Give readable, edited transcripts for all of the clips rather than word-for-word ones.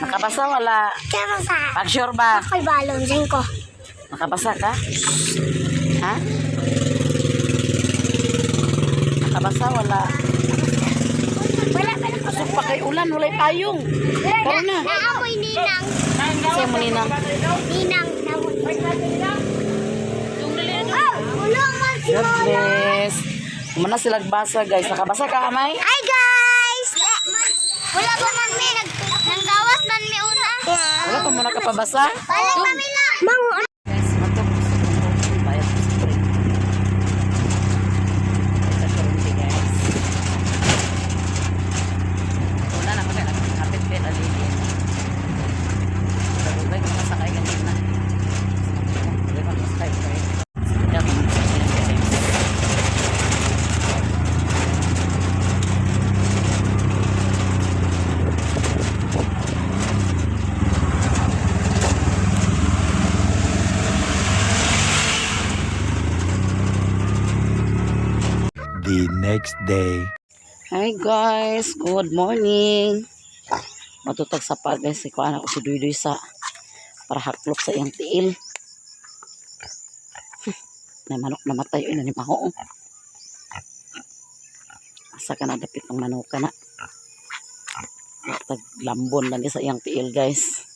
Nakabasa wala? Kaya sa Pag sure ba? ako'y balon, singko. Nakabasa ka? Ha? Nakabasa wala? Wala pa na. Pasok pa kay ulan, walay payong. Karon na. Naamoy ninang. Siya mo ninang. Ninang. Naamoy. Oh, ulo man si God Lolo. bless. Muna sila basa, guys. Nakabasa ka, Amay? Hi guys! Wala pa man mi nanggawas man mi una. Wala pa mo nakapabasa? Balik pa mi na. Mang Guys, matok ko sa kong bayad ko sa pre. Sa kurente, guys. Una na kaya nagkapit kayo aligin. Dugay ko masakay ganit na. Dugay ko masakay kay. Kaya ko masakay guys. The next day. Hi guys, good morning. Matutag sa pa guys, ikuan ako si Duy sa para haklop sa iyang tiil. Na manok namatay yun ni Maho. Asa ka na dapit ng manok ka na. Taglambon na ni sa iyang tiil guys.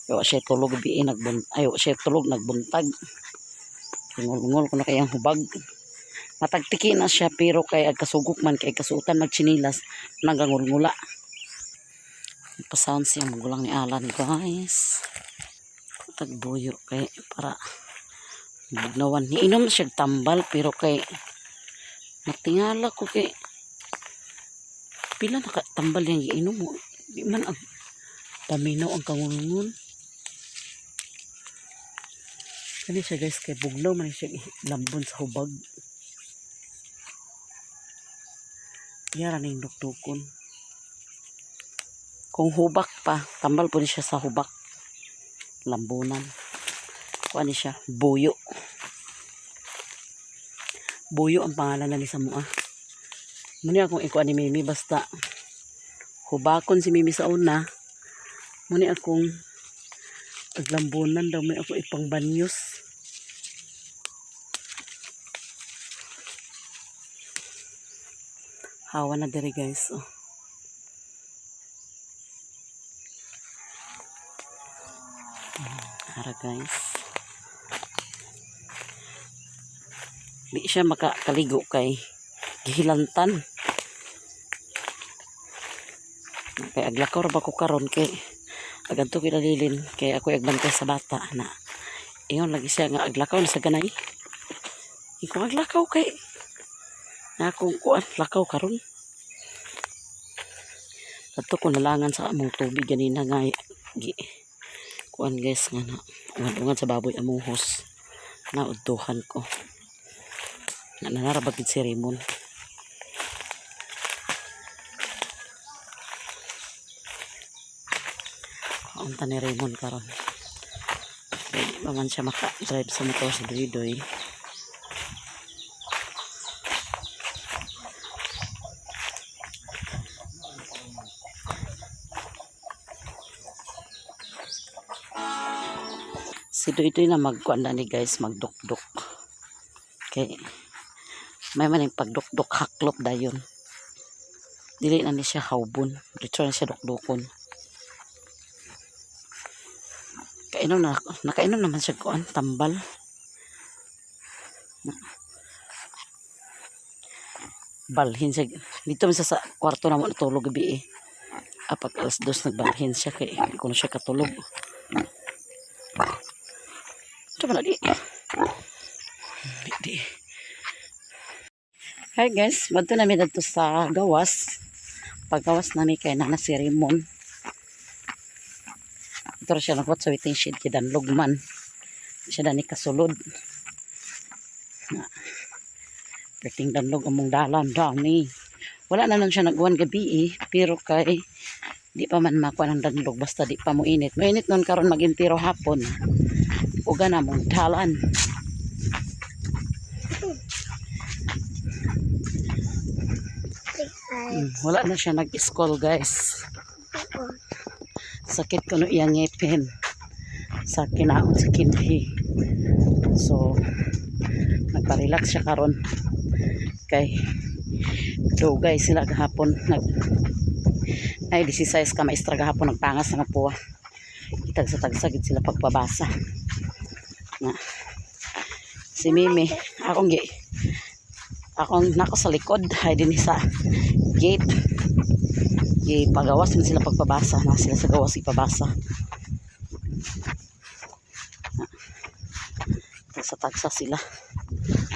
Ayo siya tulog biin nagbun ayo siya tulog nagbuntag. Ngul-ngul ko na kayang hubag. Matagtiki na siya pero kay agkasugok man kay kasuotan magtsinilas nagangulngula. Pasound siya magulang ni Alan guys. Tagbuyo kay para bugnawan. Niinom siya tambal pero kay natingala ko kay pila nakatambal yang giinom mo. Di man ang paminaw ang kangulngon. Kani siya guys kay bugnaw man siya lambon sa hubag. Yara ning dukdukon. Kung hubak pa, tambal po ni siya sa hubak. Lambunan. Kuha ni siya, buyo. Buyo ang pangalan na ni sa mua. Muna akong ikuha ni Mimi, basta hubakon si Mimi sa una. Muna akong aglambunan daw may ako ipangbanyos. Hawa na diri guys. Oh. Ara guys. Di siya makakaligo kay gihilantan. Kay aglakaw ra ba ko karon kay agadto kay lalilin kay ako agbantay sa bata na. Ingon lagi siya nga aglakaw na sa ganay. Ikaw aglakaw kay na akong kuan lakaw karon. Adto ko nalangan sa among tubig ganina nga gi kuan guys nga na ungad-ungad sa baboy among hos na udtuhan ko na nanarabag gid si Raymond. Kaunta ni Raymond karon kay di pa man siya maka-drive sa motor sa Duy-Duy. Si Duy-Duy na magkuan na ni guys, magdukduk kay may man yung pagdukduk haklop dayon, dili na ni siya hawbon, diretso na siya dukdukon. Kainom na nakainom naman siya kuan tambal. Balhin siya dito man siya sa kwarto na mo natulog gabi eh. Apag 2:00 nagbalhin siya kay di ko na siya katulog. Ito ba na di? Di, di. Hi guys, madto namin dito sa gawas. Paggawas nami kay nana si Raymond. Ito ra siya nagwat sa waiting shed kay danlog man. Siya dani kasulod. Na. Perting danlog among dalan dani. Wala na nun siya nagwan gabi eh, pero kay di pa man makuha ng danlog basta di pa mo init. Mainit nun karon magintiro hapon. Uga na mong dalan. Wala na siya nag-school guys. Sakit kuno iyang ngipin sa kinaon sa kinhi. So nagpa-relax siya karon kay dugay sila gahapon nag ay 16 ka maestra gahapon nagpangas na nga puwa. Itagsa-tagsa gid sila pagpabasa. Na. Si Mimi, akong gi akong nako sa likod ay din sa gate. Gipagawas man sila pagpabasa na sila sa gawas ipabasa. Tagsa-tagsa sila.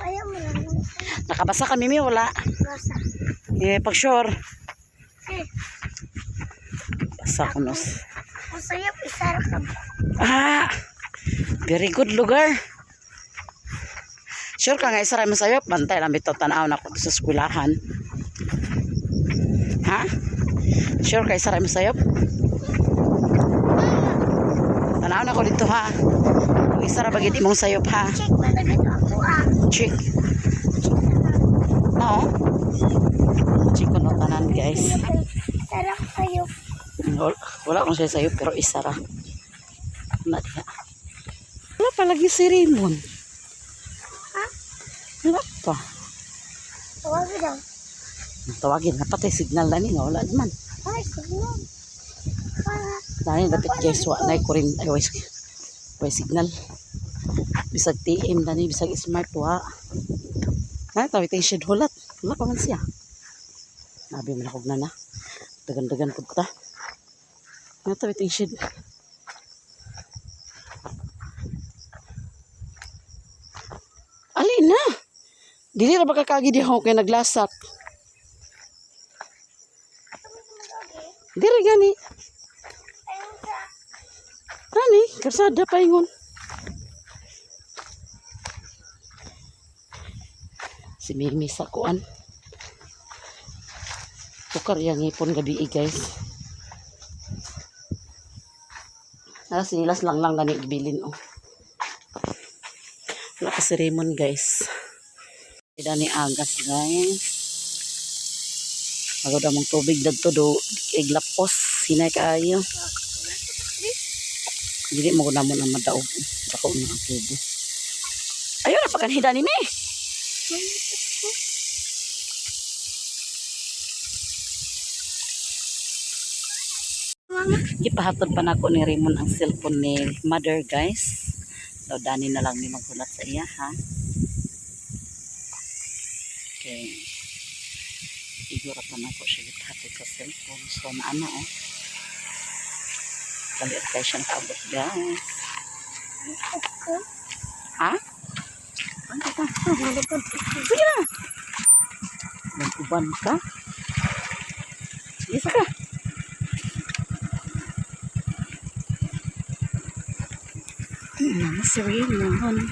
Ayaw mo na lang. Nakabasa ka, Mimi, wala. Basa. Eh, pag sure. Eh, Basa ko nos. kung sa'yo, isara ka ba? Ah! Very good lugar. Sure ka nga isa mo sa'yo. Bantay lang bitaw tanaw na ko sa eskwelahan. Ha? Sure ka isa mo sa'yo? Tanaw na ko dito ha. Kung isa ra bagid imong sayop ha. Check na na dito ako ah. Check. No? Check ko no tanan guys. Isara ko sa'yo. Wala, wala akong siya sa'yo, pero isa ra. Na diha. Wala pa lagi si Raymond. Ha? Wala pa. Tawagin daw. Tawagin na patay signal na ni nga wala naman. Ay, signal. Para. Dahil dapat guys wa na kurin ay way, way signal. Bisag TM dani bisag smart wa. Na tawag tayo shed hulat. Wala pa man siya. Nabi man akog na na. Dagan-dagan pud ta. Na tawag tayo shed. Ali na. Dili ra ba kakagi diha ko kay naglasak. Diri gani. Ayun sa. Ani, karsada pa ingon. Si Mimi sa kuan. Tukar yang ipon gabi eh, guys. Ah, sinilas lang lang gani gibilin oh. Wala pa si Raymond guys. Ida ni agas guys. Pagod among tubig dagto do iglapos hinay kaayo. Dili mo na mo na madaog. Dako na ang tubo. Ayun na pakanhida ni me. Gipahatod pa nako ni Raymond ang cellphone ni mother guys. So dani na lang ni maghulat sa iya ha. Okay. Igura pa nako siya gipahatod sa cellphone. So naana oh. Dali ra kay siya nakaabot guys. Ha? Malikod. Sige na. Mag-uban ka. Sige ka. Mama si Raymond.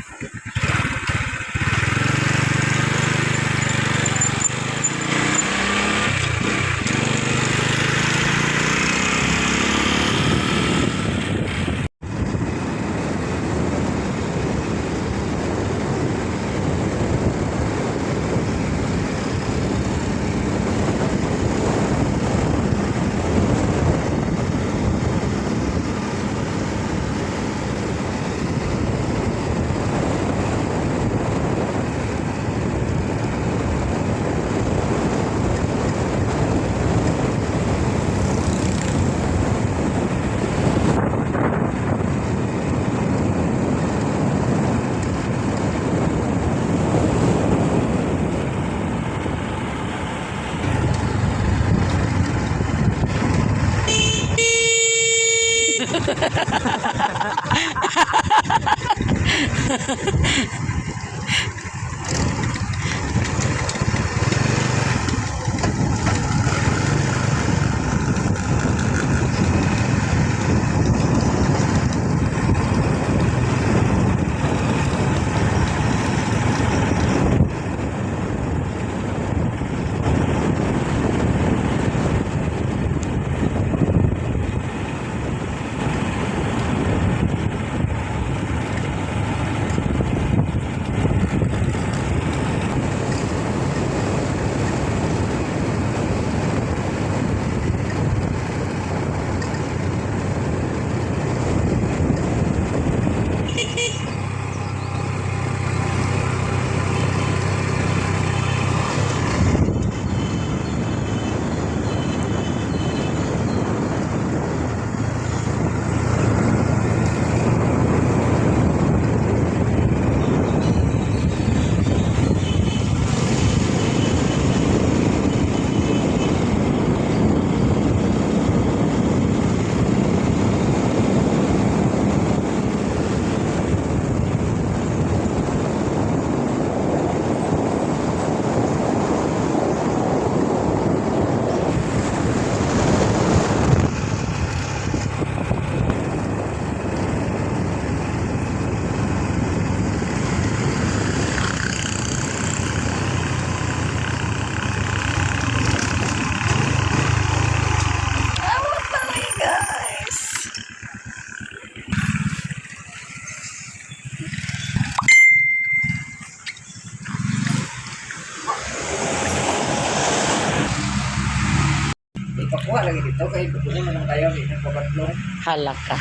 Ipakuha lagi dito kay kuno na naman tayo di nagpabatlong. Hala ka.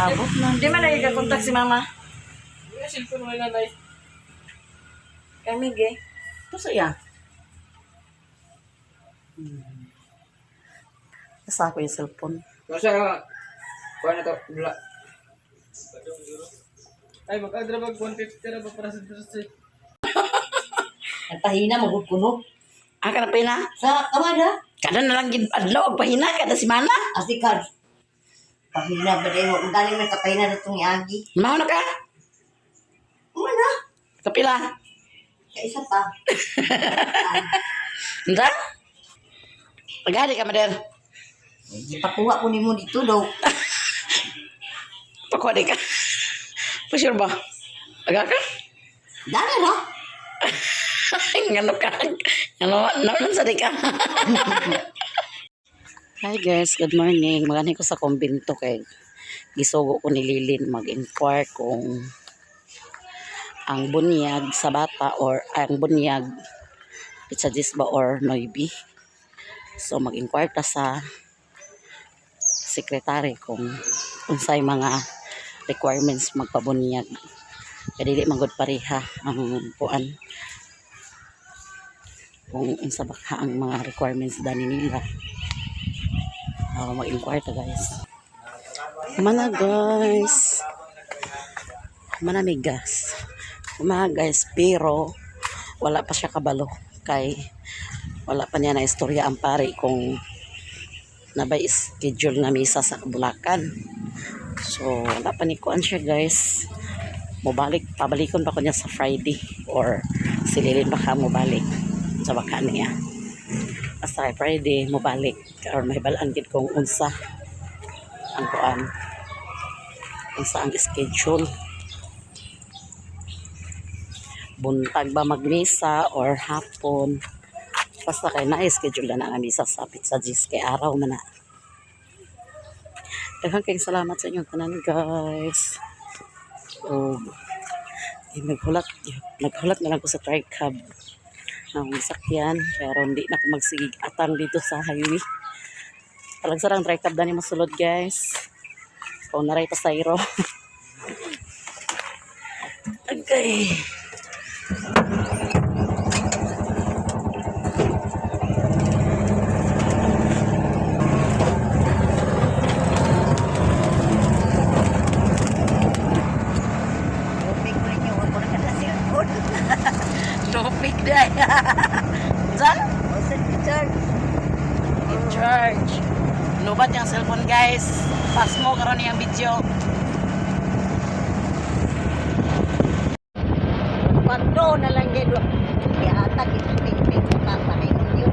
Abot na. Di man lagi ka-contact si mama. Wala cellphone wala nanay. Kami ge. Ito siya. Nasa ako yung cellphone. Kasi kuha na to wala. Ay magkadra bag 150 ra ba para sa dress. Nagpahina magud kuno. Ang ka na pina? Sa kamada, Kada na lang gid adlaw og pahina kada semana. asikad. Pahina ba dayo? Ang galing man kapahina na itong iagi. Mao na ka? Uma na. Kapila. Kaisa pa. Unsa? Pagari ka mader. Ipakuha ko nimo dito daw. Pakuha di ka. Pasure ba? Aga ka? Dali ra. Ngano ka? Ngano naman sa di ka? Hi guys, good morning. Magani ko sa kumbinto kay gisugo ko ni Lilin mag-inquire kung ang bunyag sa bata or ang bunyag pizza ba or noibi. So mag-inquire ta sa sekretary kung unsay mga requirements magpabunyag. Kay dili man gud pareha ang kuan kung unsa ba ka ang mga requirements dani nila. Mag-inquire ta guys. Mana guys. Mana may gas. Mga guys, pero wala pa siya kabalo kay wala pa niya na istorya ang pare kung nabay schedule na misa sa Bulacan. So, wala pa ni kuan siya guys. Mobalik, pabalikon pa ko niya sa Friday or sililin baka mobalik sa baka niya. Basta kay Friday, mobalik or mahibalaan gid kung unsa ang kuan, unsa ang schedule, buntag ba magmisa or hapon, basta kay na schedule na ang misa sa Pizza G's kay araw man na. Daghang kayong salamat sa inyong tanan guys. O eh, naghulat naghulat na lang ko sa tricab ng sakyan pero hindi na ako magsigig atang dito sa highway. Talagsa lang tricab dani mosulod guys. Kung naray pasayro. Okay. Tupik ko ninyo. Wag ko na ka cellphone. Topic na. Saan? O sa charge. In charge. Lubat yung cellphone guys. Pas mo karon yung video. Pagdo na lang gid. Ihatag ito kay ipit ka pa kay ninyo.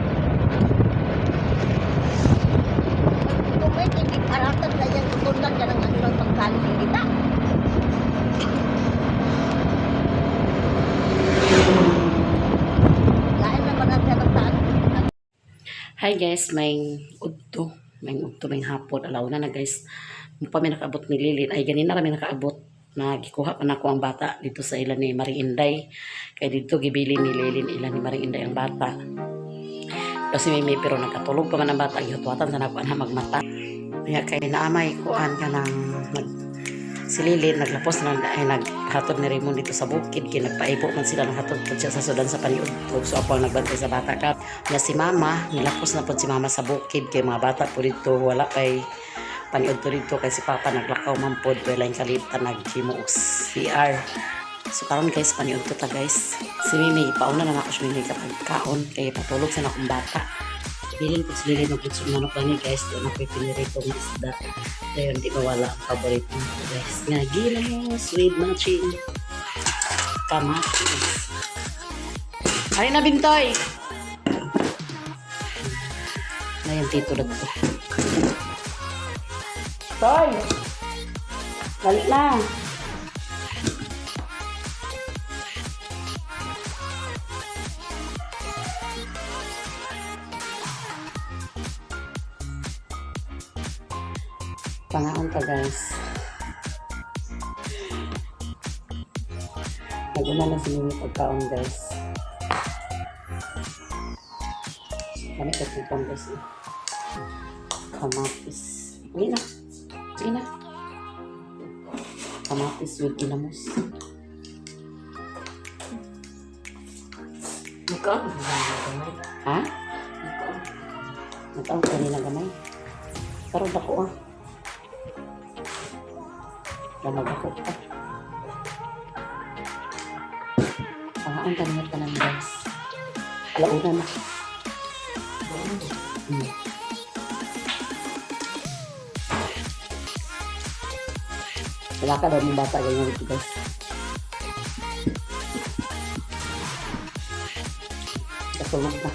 Kung may hindi karatan na yan, tutundan ka ng ano ng pagkalit kita. Lain naman ang siya ng taan. Hi guys, may udto. May udto, may hapon. Alaw na na guys. Mo pa may nakaabot ni Lilin. Ay, ganina ra may nakaabot. Nagikuha pa na ako ang bata dito sa ilan ni Maring Inday. Kaya dito gibili ni Lilin ilan ni Maring Inday ang bata. Kasi may may pero nagkatulog pa man ang bata. Gihutwatan sa nakuan ha magmata. Kaya kay naamay kuan ka ng nag si Lilin naglapos na ay naghatod ni Raymond dito sa bukid kay nagpaibo man sila naghatod pud siya sa sudan sa paniudto. So ako ang nagbantay sa bata ka na si mama nilapos na pud si mama sa bukid kay mga bata po dito wala pay paniudto dito kay si papa naglakaw man pod wala yung kalitan naghimo og CR. So karon guys, paniudto ta guys. Si Mimi pauna na nako si Mimi kapag kaon kay patulog sa nakong bata. Bilin ko si Lilin og litson manok lang ni guys, doon ako pinirito ng isda. Dayon di mawala ang paborito ko guys. Nga ginamos with matching kamatis. Ay na bintoy. Na yung tito na to. Toy! Balik na! Pangaon pa guys. Naguna na si Mimi pagkaon guys. Kami ka guys. Eh. Kamatis. Sige na. Sige na. Kamatis with ginamos. Nagkaon. Ha? Nagkaon kanina gamay. Karon dako ah. Lamag ako pa. Pangaon taningat tanan guys. Alauna na. Wala ka daw mong bata ganyan dito guys. Katulog na.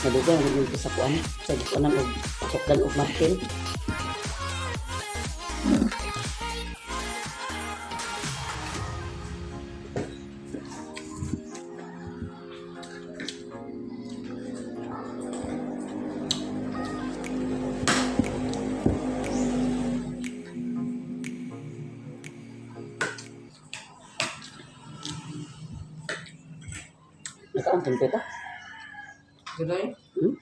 Nalugay ang dito sa kuan. Sa kuanan og sukdan og martil. Nakaon tempe ta? Ganoy? Hmm?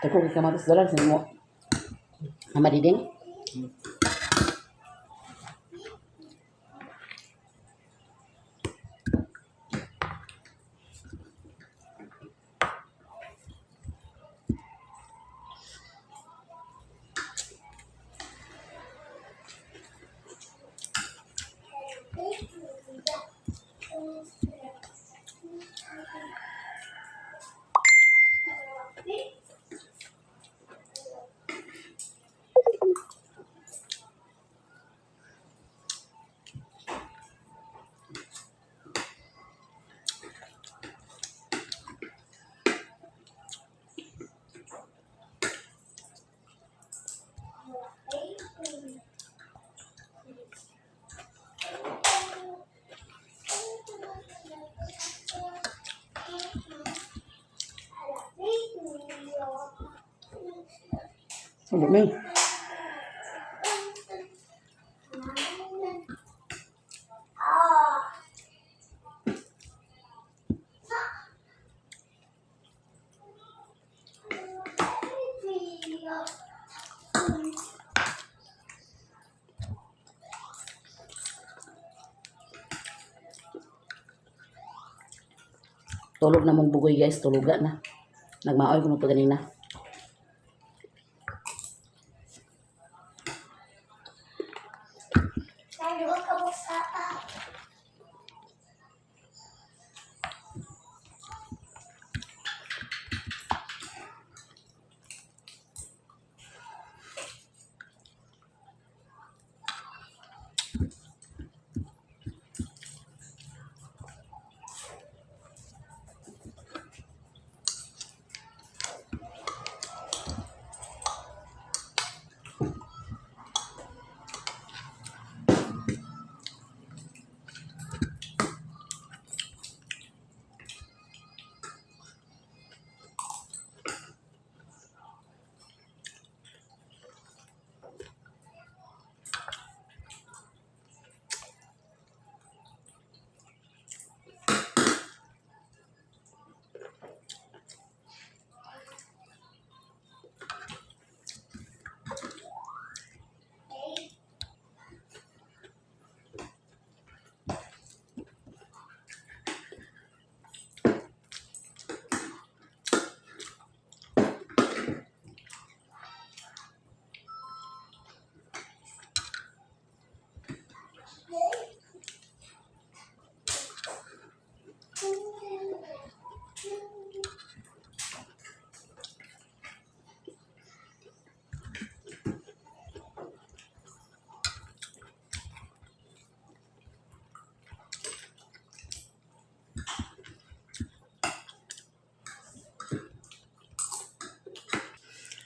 Dako kay kamatis dalan sa mo. Mama Diding. Subo mi. Tulog na mong bugoy guys, tuluga na. Nagmaoy ko pa ganina.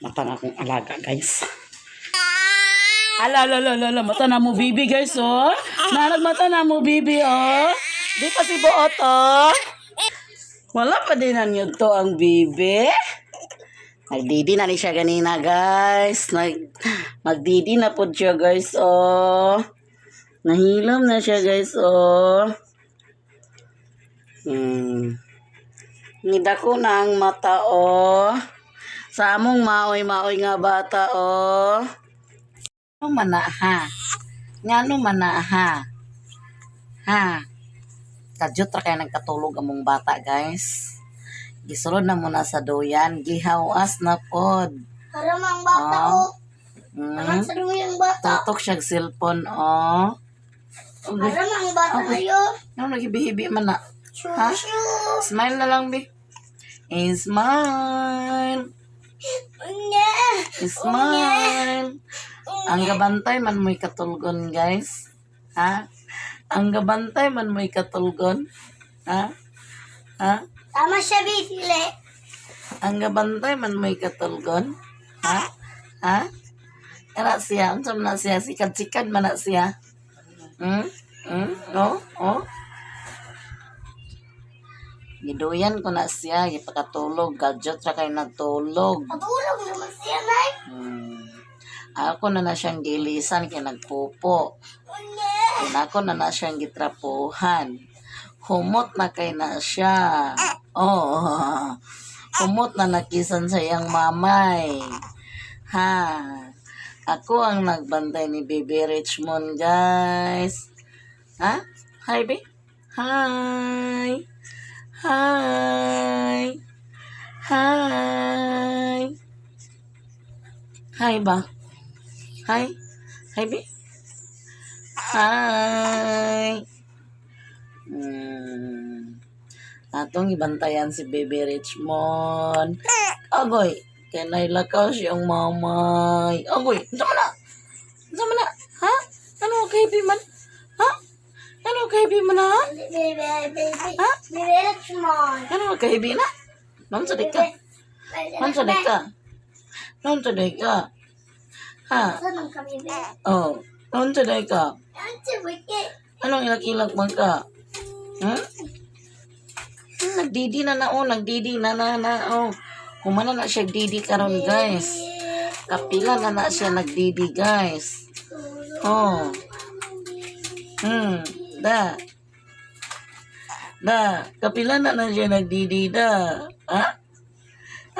Mata na akong alaga, guys. Ala, ala, ala, ala, mata na mo, bibi, guys, oh. Narag mata na mo, bibi, oh. Di pa si buot, oh. Wala pa din ang to ang bibi. Nagdidi na ni siya ganina, guys. Magdidi na po siya, guys, oh. Nahilom na siya, guys, oh. Ngidako na ang mata, oh. Sa among maoy-maoy nga bata, oh. Ano man na, ha? Ngano man na, ha? Ha? Kadyot ra kay nagkatulog among bata, guys. Gisulod na muna sa duyan, gihawas na pod. Haram ang bata Ah. oh. Haram sa ang bata. Tutok siya og cellphone, oh. Okay. Haram ang bata ayo. Ano nagibihibi man na? Shoo, Ha? shoo. Smile na lang, bi. Eh, smile. Unya. Smile. Ang gabantay man mo'y katulgon, guys. Ha? Ang gabantay man mo'y katulgon. Ha? Ha? Tama siya, Bisile. Ang gabantay man mo'y katulgon. Ha? Ha? Kana siya, unsa man na siya, sikad-sikad man na siya. Hmm? Hmm? No? Oh? Giduyan ko na siya, gipakatulog, gadget ra kay nagtulog. Matulog naman siya, Nay. Ako na na siyang gilisan kay nagpupo. Unya. Ako na na siyang gitrapuhan. Humot na kay na siya. Oh. Humot na nakisan sa iyang mamay. Ha. Ako ang nagbantay ni Baby Richmond, guys. Ha? Hi, babe. Hi. Hi. Hi. Hi ba? Hi. Hi, babe. Hi. Atong ibantayan si Baby Richmond. Agoy, kanay lakaw siyang mamay. Agoy, unsa man na? Unsa man na? Ha? Ano kay man? Ha? Ano kay man ha? Baby, baby. Ha? Baby Richmond. Ano kay na? Noon sa ka. Noon sa ka. Noon sa ka. Ha? Saan ang kami, baby? Oh, noon sa ka. Ang wiki. Anong ilak-ilak man ka? Hmm? Nagdidi na na oh, nagdidi na na na oh. Humana na siya didi karon, guys. Kapila na na siya nagdidi, guys. Oh. Da. Da, kapila na na siya nagdidi da. Ha?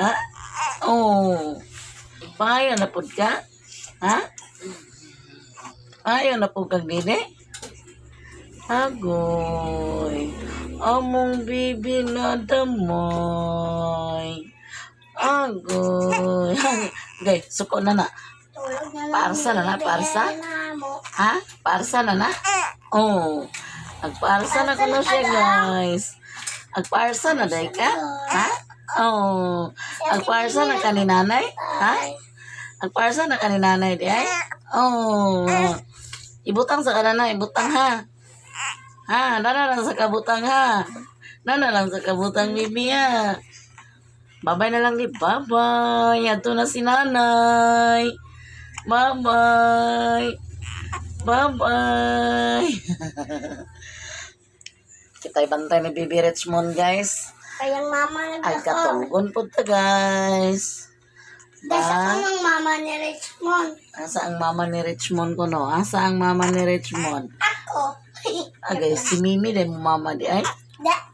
Ha? Oh. Payo na pud ka? Ha? Ayaw na po kang dili? Agoy, among bibi na damoy. Agoy. Okay, suko na na. Tulog na lang. Parsa na na, parsa? Na mo. Ha? Parsa na na? Oh. Agparsa na kuno siya, guys. Agparsa na day ka? Ha? Oh. Agparsa na ka ni nanay? Ha? Agparsa na ka ni nanay di ay? Oh. Ibutang sa kanana, ibutang ha. Ha, nana lang sa kabutang ha. Nana lang sa kabutang bibi ha. Babay na lang di. Bye-bye. Ato na si nanay. Bye-bye. Bye-bye. Kita'y bantay ni Bibi Richmond, guys. Kayang mama Ay, nagdako. katulgon po ta, guys. Dasa Ba? ko ng mama ni Richmond. Asa ang mama ni Richmond ko, no? Asa ang mama ni Richmond? Ako. Agay, si Mimi din mo mama di ay. Da.